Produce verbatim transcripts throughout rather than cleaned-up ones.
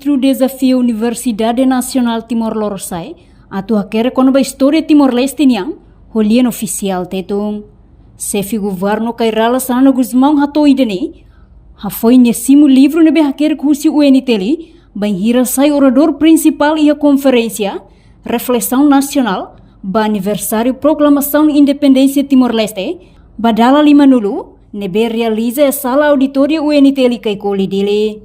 Ministru dezafia Universidade Nasionál Timor Lorosa'e atu hakerek kona-ba istória Timor-Leste nian ho lian ofisiál Tetun. Xefe Governu Kay Rala Xanana Gusmão hato'o ida-ne'e, hafoin nia simu livru ne'ebé hakerek husi U N T L bainhira sai oradór prinsipál iha konferénsia reflesaun nasionál ba aniversáriu proklamasaun independénsia Timor-Leste ba dala limanulu, ne'ebé realiza iha sala auditóriu U N T L Caicoli, Dili.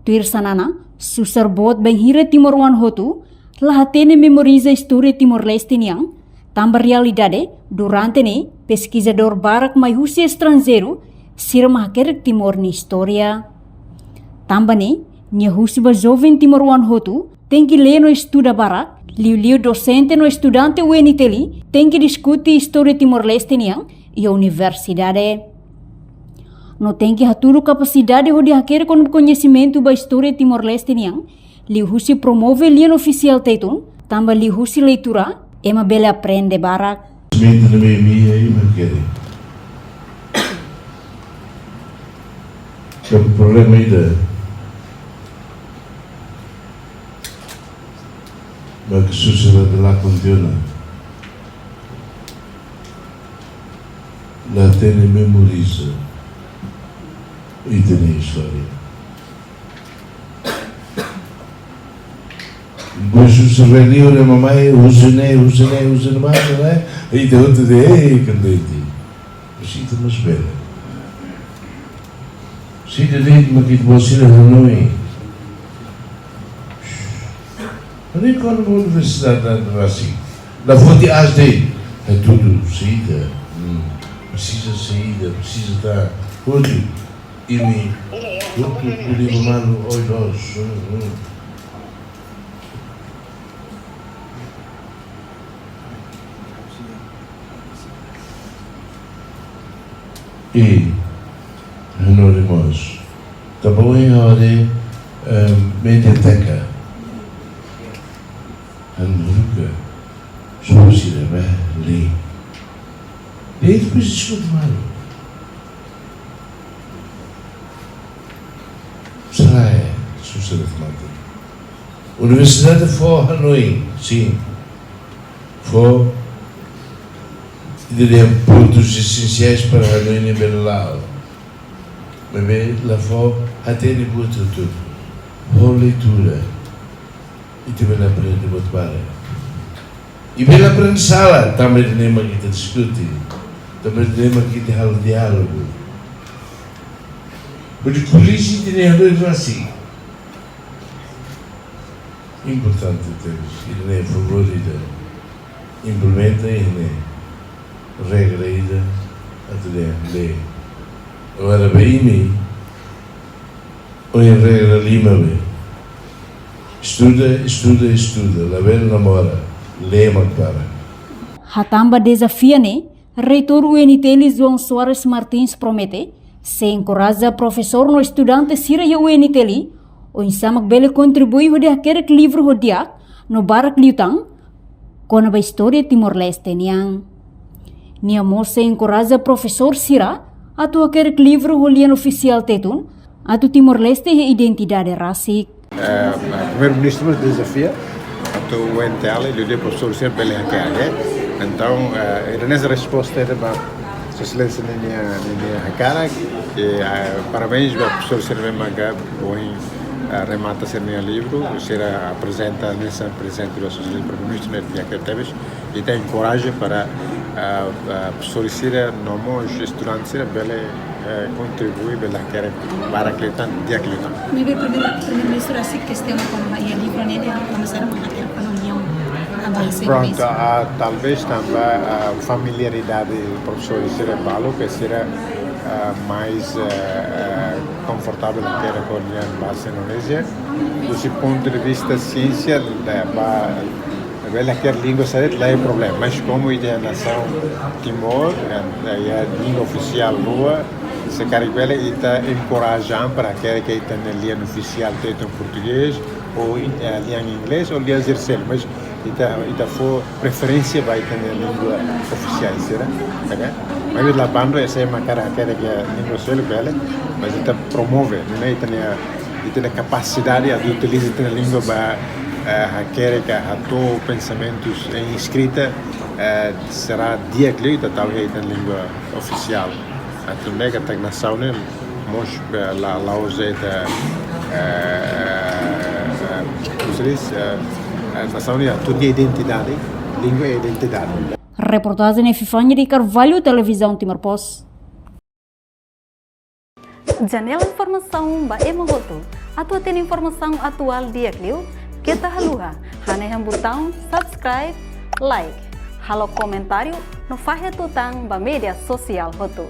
Tuir Xanana, susar boot bainhira timoroan hotu la hatene memoriza istória Timor-Leste nian, tanba realidade durante ne'e peskizadór barak mai husi estranjeiru sira mak hakerek Timor nia istória. Tanba ne'e, nia husu ba joven timoroan hotu tenke lee no estuda barak, liuliu dosente no estudante U N T L tenke diskute istória Timor-Leste nian iha universidade. No tenke hatudu kapasidade hodi hakerek kona-ba koñesimentu ba istória Timor-Leste nian, liuhusi promove lian ofisiál Tetun, tanba liuhusi leitura ema bele aprende barak. Mente na meia meia e me querer. Ke problema ida, mak susar la kontinua. La hatene memoriza ita-nia istória. Depois susar liu, ema mai husu ne'e, husu ne'e, husu ne'e, mas ne'e, ita hotu dehan, ei, kandeti. Mas ita mós bele. Sida de'it mak ita-boot sira hanoin. Hanoin kona-ba universidade rasik. La foti as de'it. Hatudu, sida. Hmm. Presiza sida, presiza ta. Hotu. Imi. Hotu, kuli ba malu, oi, dos. Hmm, hmm. I, hanoin mós. Tanba ohin ha'u haree, em, mediateka. Ha'u haruka. Só sira bele lee. Depois diskute malu. Sira é, susar mate. Universidade fó hanoin, sin. Fó, ita dehan pontus esensiais para hanoin ne'e bele la'o. Maibé la fó hatene buat hotu. Fó leitura. Ita bele aprende buat barak. I bele aprende sala, tanba ida-ne'e mak ita diskute. Tanba ida-ne'e mak ita halo diálogu. Hodi ko'alia ita-nia hanoin rasik. Importante tebes, ida-ne'e favór ida. Implementa ida-ne'e. Regra ida, atu dehan, lee. Agora, ba imi, ohin regra lima be. Estuda, estuda, estuda. Labele namora. Lee mak para. Hatán ba dezafia ne'e, Reitór U N T L João Soares Martins promete sei enkoraja profesór no estudante sira iha U N T L, oinsá mak bele kontribui hodi hakerek livru ho di'ak no barak liután kona-ba istória Timor-Leste nian. Nia mós sei enkoraja profesór sira atu hakerek livru ho lian ofisiál Tetun, atu Timor-Leste iha identidade rasik. Eh, Primeiru-Ministru mós dezafia atu U N T L, liuliu profesór sira bele hakerek. Entaun, eh, ida-ne'e resposta ida ba Sua Exelénsia ninia, ninia hakarak, i, eh, parabéns ba profesór sira ne'ebé mak ohin, eh, remata sira-nia livru, sira aprezenta, hanesan prezente ba Sua Exelénsia Primeiru-Ministru, ne'e di'ak tebes. Ita enkoraja para, ah, ah, profesór sira no mós estudante sira bele, eh, kontribui, bele hakerek barak liután, di'ak liután. Maibé Primeiru, Primeiru-Ministru rasik kestiona kona-ba iha livru ne'e, ne'e komesa hakerek kona-ba lian, ah, bahasa Inglés. Pronto, ah, talvés tanba, ah, familiaridade profesór sira balu, ke sira, ah, mais, eh, eh, konfortavel hakerek ho lian bahasa Indonézia. Husi pontu de vista siénsia, eh, ba, bele hakerek língua seluk, la iha problema. Mas komu ita nasaun Timor, eh, iha língua ofisiál rua, se karik bele ita enkoraja para hakerek ita-nia lian ofisiál Tetun portugés, ou, eh, lian inglés, ou lian sira seluk. Mas ita, ita fó preferénsia ba ita-nia língua ofisiál sira, tá bem? Mas la bandu ese mak hakarak hakerek língua seluk bele, mas ita promove, ne'e ita-nia Ita-nia kapasidade atu utiliza ita-nia língua ba, eh, hakerek ka hato'o pensamentus em eskrita, eh, será di'ak liu ita tau iha ita-nia língua ofisiál. Atu nune'e katak nasaun ne'e mós, eh, la, la'ós ita, eh, eh, como se diz, eh, eh, nasaun ne'e atu nia identidade, língua é identidade. Reportajen Epifania de Carvalho, Televizaun Timor Post. Janela informasaun ba ema hotu. Atu hatene informasaun atuál di'ak liu, keta haluha hanehan butaun subscribe, like, halo komentáriu no fahe tutan ba média sosiál hotu.